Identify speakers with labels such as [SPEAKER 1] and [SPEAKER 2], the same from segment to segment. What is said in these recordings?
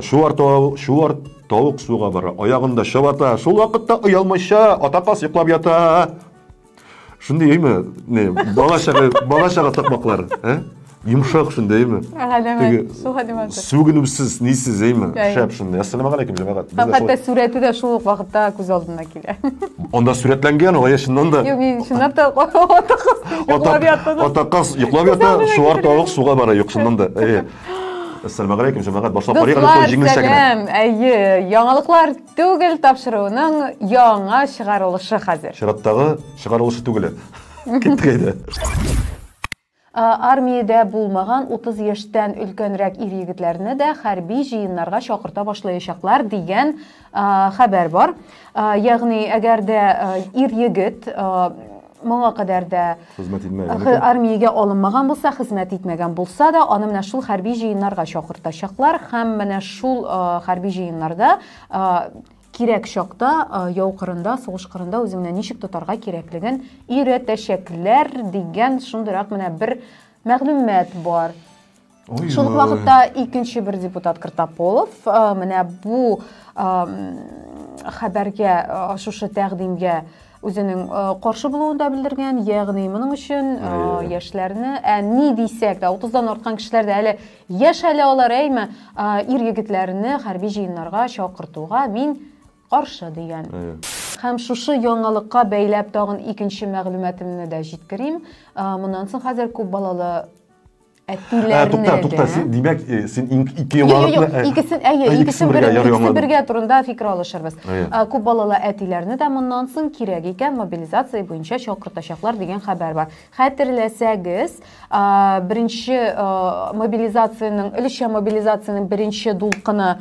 [SPEAKER 1] Чуар тавык, чуар тавык суга бара, аягында чабата. Шул вакытта оялмыйча ата каз йоклап ята. Шундый әйме, не, бала чага, бала чага такмаклар, ә? Йомшак шундый әйме.
[SPEAKER 2] Галәмәт, су галәмәте.
[SPEAKER 1] Сүгенүсез, нисез әйме? Шәп шундый. Ассаламу алейкум, җәмәгать.
[SPEAKER 2] Һәм хәтта сурәте дә шул ук вакытта күз алдына килә.
[SPEAKER 1] Анда сурәтләнгән, алай чыннан да.
[SPEAKER 2] Юк, мин чынлап та ата каз йоклап ята.
[SPEAKER 1] Ата каз йоклап ята, чуар тавык суга бара, юк, чыннан да. Әйе. Ассаламу алейкум, җәмәгать. Башлап карыйк әле шул җиңелчә генә.
[SPEAKER 2] Сәлам. Әйе, яңалыклар түгел тапшыруының яңа чыгарылышы хәзер.
[SPEAKER 1] Чираттагы чыгарылышы түгел. Киттек әйдә.
[SPEAKER 2] Армиядә булмаган 30 яшьтән өлкәнрәк ир-егетләрне дә хәрби җыеннарга чакырта башлаячаклар дигән хәбәр бар. Ягъни, әгәр дә ир-егет моңа кадәр дә
[SPEAKER 1] хезмәт итмәгән
[SPEAKER 2] армиягә алынмаган булса, хезмәт итмәгән булса да, аны менә шул хәрби җыеннарга чакыртачаклар һәм менә шул хәрби җыеннарда кирәк чакта яу кырында, сугыш кырында үзеңне ничек тотарга кирәклеген өйрәтәчәкләр дигән шундыйрак менә бер мәгълүмат бар.
[SPEAKER 1] Ой,
[SPEAKER 2] Шул ук вакытта икенче бер депутат Картаполов менә бу хәбәргә, шушы тәкъдимгә үзенең каршы булуын да белдергән, ягъни моның өчен яшьләрне, ә ни дисәк тә, 30-дан арткан кешеләр дә әле яшь әле алар, әйме, ир-егетләрне хәрби җыеннарга чакыртуга мин каршы дигән. Һәм шушы яңалыкка бәйләп тагын икенче мәгълүматымны да җиткерим. Моннан соң хәзер күп балалы әтиләрне
[SPEAKER 1] Тукта, тукта, син, димәк, син ике яңалыкны...
[SPEAKER 2] Юк, икесен, әйе, икесен бер, икесе бергә турында фикер алышырбыз. Күп балалы әтиләрне дә моннан соң кирәк икән мобилизация буенча чакыртачаклар дигән хәбәр бар. Хәтерләсәгез, беренче мобилизациянең, өлешчә мобилизациянең беренче дулкыны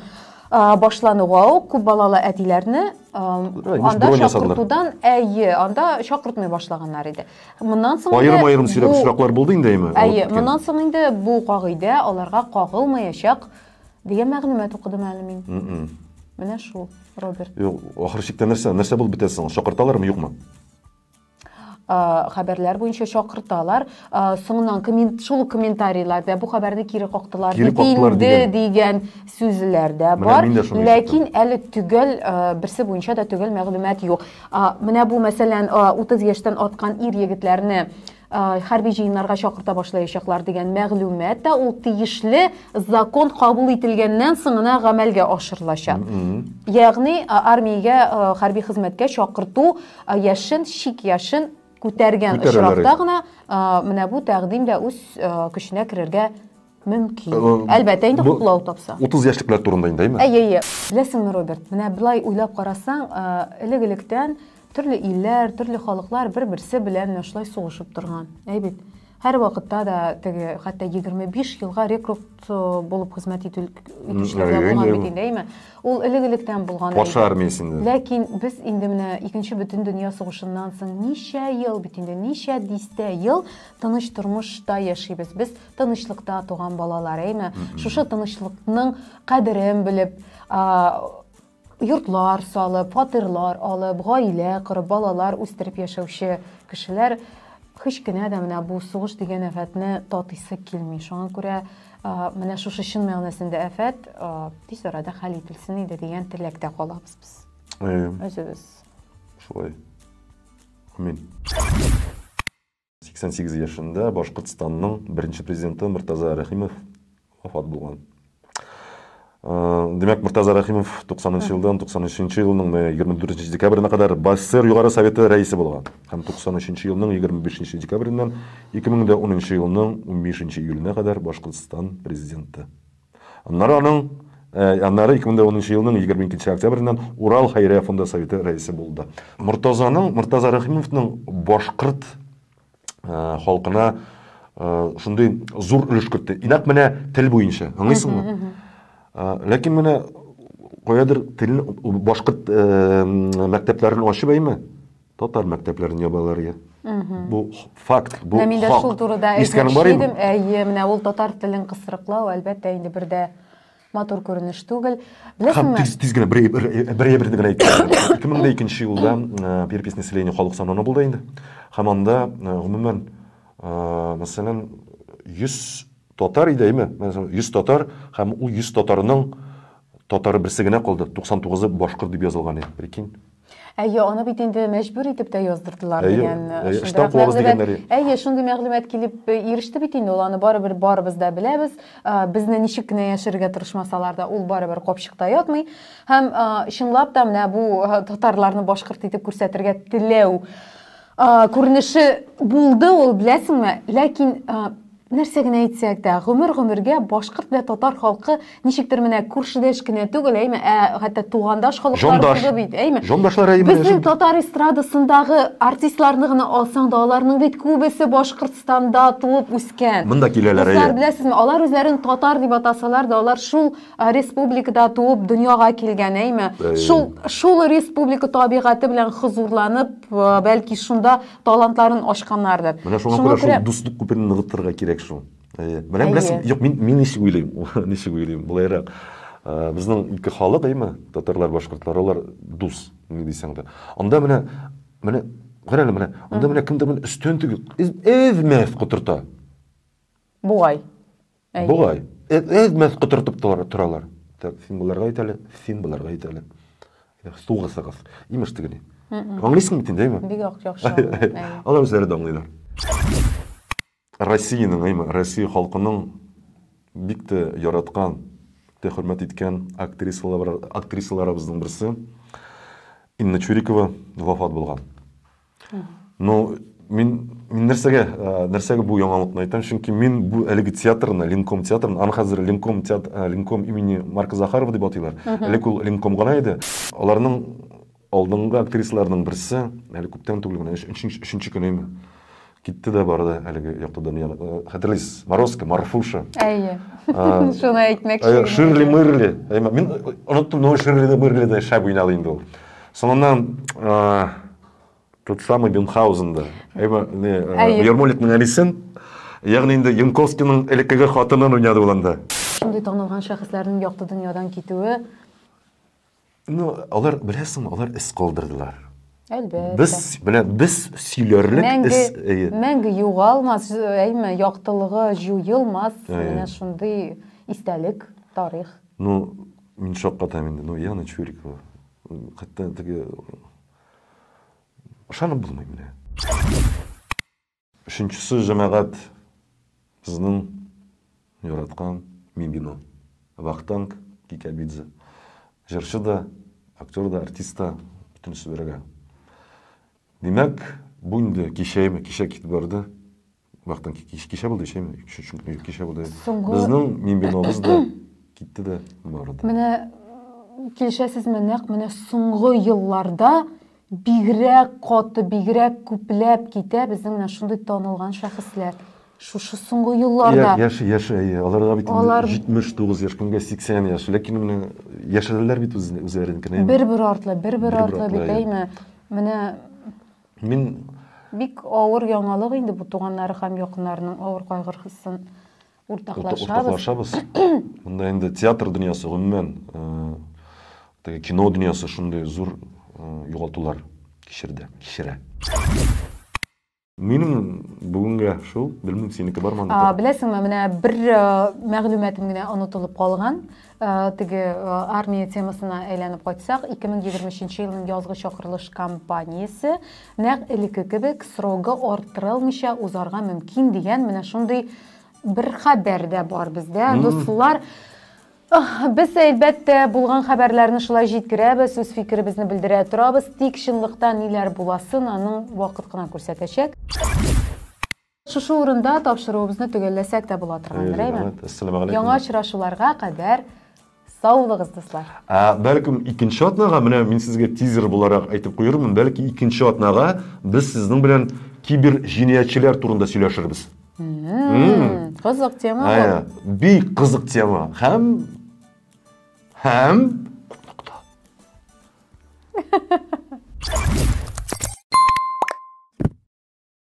[SPEAKER 2] башлануга ук күп балалы әтиләрне анда чакыртудан, әйе, анда чакыртмый башлаганнар иде. Моннан соң
[SPEAKER 1] аерым-аерым сөйләп очраклар булды инде әйме?
[SPEAKER 2] Әйе, моннан соң инде бу кагыйдә аларга кагылмаячак дигән мәгълүмат укыдым әле мин. Менә шул, Роберт.
[SPEAKER 1] Юк, ахыр чиктә нәрсә, нәрсә булып бетә соң? Чакырталармы, юкмы?
[SPEAKER 2] Хәбәрләр буенча чакырталар. Соңыннан коммент, шул ук комментарийларда бу хәбәрне кире кактылар
[SPEAKER 1] кире кактылар
[SPEAKER 2] инде дигән сүзләр дә бар. Ләкин әле төгәл берсе буенча да төгәл мәгълүмат юк. Менә бу, мәсәлән, 30 яшьтән арткан ир-егетләрне хәрби җыеннарга чакырта башлаячаклар дигән мәгълүмат та ул тиешле закон кабул ителгәннән соң гына гамәлгә ашырылачак. Ягъни армиягә хәрби хезмәткә чакырту яшен, чик яшен күтәргән очракта гына менә бу тәкъдим дә үз көченә керергә мөмкин. Әлбәттә, инде хуплау тапса.
[SPEAKER 1] 30 яшьлекләр турында инде, әйме?
[SPEAKER 2] Әйе, әйе. Беләсеңме, Роберт, менә болай уйлап карасаң, элек-электән төрле илләр, төрле халыклар бер-берсе белән менә шулай сугышып торган. Әй бит. Һәр вакытта да теге хәтта 25 елга рекрут булып хезмәт итү итүчеләр дә булган бит инде, әйме? Ул элек-электән булган.
[SPEAKER 1] Патша армиясе инде.
[SPEAKER 2] Ләкин без инде менә икенче бөтендөнья сугышыннан соң ничә ел бит инде, ничә дистә ел тыныч тормышта яшибез. Без тынычлыкта туган балалар, әйме? Шушы тынычлыкның кадерен белеп, йортлар салып, фатирлар алып, гаилә корып, балалар үстереп яшәүче кешеләр һич кенә дә менә бу сугыш дигән афәтне татыйсы килми. Шуңа күрә менә шушы чын мәгънәсендә афәт тиз арада хәл ителсен иде дигән теләктә калабыз без. Үзебез.
[SPEAKER 1] Шулай. Амин. 88 яшендә Башкортстанның беренче президенты Мортаза Рәхимов вафат булган. Димәк, Мортаза Рәхимов 90 елдан 93 елның 24 декабренә кадәр БАССР Югары Советы рәисе булган һәм 93 елның 25 декабреннән 2010 елның 15 июленә кадәр Башкортстан президенты. Аннары аның аннары 2010 елның 22 октябреннән Урал хәйрия фонды советы рәисе булды. Мортазаның, Мортаза Рәхимовның башкорт халкына шундый зур өлеш кертте. Нәкъ менә тел буенча, аңлыйсыңмы? Ләкин менә каядыр телне башкорт мәктәпләрен ачып әйме? Татар мәктәпләрен ябалар я. Бу факт, бу
[SPEAKER 2] Менә мин дә шул турыда әйтмәкче идем. Әйе, менә ул татар телен кысрыклау, әлбәттә, инде бер дә матур күренеш түгел.
[SPEAKER 1] Беләсеңме? Тиз, тиз генә бер бер бер генә әйтеп. 2002 елда перепись населения халык санауны булды инде. Һәм анда гомумән, мәсәлән, 100 татар иде, әйме? Мәсәлән, 100 татар һәм ул 100 татарның татары берсе генә калды, 99-ы башкорт дип язылган иде, прикинь.
[SPEAKER 2] Әйе, аны бит инде мәҗбүр итеп тә яздырдылар дигән.
[SPEAKER 1] Эштән куабыз дигәннәр.
[SPEAKER 2] Әйе, шундый мәгълүмат килеп иреште бит инде ул, аны барыбер барыбыз да беләбез. Безне ничек кенә яшерергә тырышмасалар да, ул барыбер капчыкта ятмый. Һәм чынлап та менә бу татарларны башкорт итеп күрсәтергә теләү күренеше булды ул, беләсеңме? Ләкин нәрсә генә әйтсәк тә, гомер-гомергә башкорт белән татар халкы ничектер менә күршедәш кенә түгел, әйме, ә хәтта тугандаш халыклар булды бит, әйме?
[SPEAKER 1] Җондашлар, әйме.
[SPEAKER 2] Безнең татар эстрадасындагы артистларны гына алсаң да, аларның бит күбесе Башкортстанда туып үскән.
[SPEAKER 1] Монда киләләр, әйе.
[SPEAKER 2] Дуслар, беләсезме, алар үзләрен татар дип атасалар да, алар шул республикада туып дөньяга килгән, әйме? Шул шул республика табигате белән хозурланып, бәлки шунда талантларын ачканнардыр.
[SPEAKER 1] Менә шуңа күрә шул дуслык күперен ныгытырга кирәк шул. Әйе. Менә беләсең, юк, мин мин ничек уйлыйм, ничек уйлыйм, болайрак. Безнең ике халык, әйме, татарлар, башкортлар, алар дус, ни дисәң дә. Анда менә менә кара әле менә, анда менә кемдер менә өстен түгел, эзмәс котырта.
[SPEAKER 2] Бугай.
[SPEAKER 1] Әйе. Бугай. Әз-мәз котыртып торалар. Так, син боларга әйт әле, син боларга әйт әле. Сугысыгыз. Имеш тегене. Аңлыйсың бит инде, әйме?
[SPEAKER 2] Бик яхшы аңлыйм.
[SPEAKER 1] Алар үзләре дә аңлыйлар. Россиянең, әйме, Россия халкының бик тә яраткан, бик тә хөрмәт иткән актрисалар, актрисаларыбызның берсе Инна Чурикова вафат булган. Ну, мин мин нәрсәгә, э, нәрсәгә бу яңалыкны әйтәм? Чөнки мин бу әлеге театрны, Ленком театрын, аны хәзер Ленком театр, э, Ленком имени Марка Захарова дип атыйлар. Элек ул Ленком гына иде. Аларның алдынгы актрисаларының берсе, әле күптән түгел генә, өченче, өченче көн әйме, китте дә барды әлеге якты дөньяны. Э, хәтерлисез, Морозко, Марфуша.
[SPEAKER 2] Әйе. Шуны әйтмәкче.
[SPEAKER 1] Ширли Мырли. Әйме, мин оныттым, но Ширли да Мырли да шәп уйнады инде ул. Соңыннан тот самый Мюнхгаузен да. Әйме, не, Ермоликның әнисен, ягъни инде Янковскийның элеккеге хатынын уйнады ул анда.
[SPEAKER 2] Шундый танылган шәхесләрнең якты дөньядан китүе.
[SPEAKER 1] Ну, алар, беләсеңме, алар эз калдырдылар.
[SPEAKER 2] Әлбәттә.
[SPEAKER 1] Без, менә без сөйләрлек эз,
[SPEAKER 2] әйе. Мәңге югалмас, әйме, яктылыгы җуелмас, менә шундый истәлек, тарих.
[SPEAKER 1] Ну, мин шаккатам инде. Ну, Яна Чурикова. Хәтта теге ышанып булмый менә. Өченчесе җәмәгать безнең яраткан Мибино. Вахтанг Кикабидзе. Җырчы да, актер да, артист та, бөтенесе бергә. Димәк, бу инде кичәме, кичә китеп барды. Вахтанг кичә булды, кичәме? Кичә булды. Безнең Мимбинобыз да китте дә барды.
[SPEAKER 2] Менә килешәсезме, нәкъ менә соңгы елларда бигрәк каты, бигрәк күпләп китә безнең менә шундый танылган шәхесләр. Шушы соңгы елларда.
[SPEAKER 1] Яшь, яшь, әйе. Аларга бит инде 79 яшь, кемгә 80 яшь. Ләкин менә яшәделәр бит үзләренекен.
[SPEAKER 2] Бер-бер артлы, бер-бер артлы бит, әйме. Менә
[SPEAKER 1] Мин
[SPEAKER 2] бик авыр яңалык инде бу туганнары һәм якыннарының авыр кайгырсын уртаклашабыз.
[SPEAKER 1] Уртаклашабыз. Монда инде театр дөньясы гомумән, э, теге кино дөньясы шундый зур э, югалтулар кичерде, кичерә. Минем бүгенгә шул, белмим, синеке бармы анда?
[SPEAKER 2] Беләсеңме, менә бер э, мәгълүматым генә онытылып калган. Э, теге э, армия темасына әйләнеп кайтсак, 2023 елның язгы чакырылыш кампаниясе нәкъ элекке кебек срогы арттырылмыйча узарга мөмкин дигән менә шундый бер хәбәр дә бар бездә. Дуслар, без, әлбәттә, булган хәбәрләрне шулай җиткерәбез, үз фикеребезне белдерә торабыз. Тик чынлыкта ниләр буласын аның вакыт кына күрсәтәчәк. Шушы урында тапшыруыбызны төгәлләсәк тә була торгандыр, әйме? Яңа очрашуларга кадәр сау булыгыз, дуслар.
[SPEAKER 1] Ә, бәлкем икенче атнага, менә мин сезгә тизер буларак әйтеп куермын, бәлки икенче атнага без сезнең белән кибер җинаятьчеләр турында сөйләшербез.
[SPEAKER 2] Кызык тема
[SPEAKER 1] бу. Бик кызык тема. Һәм һәм нокта.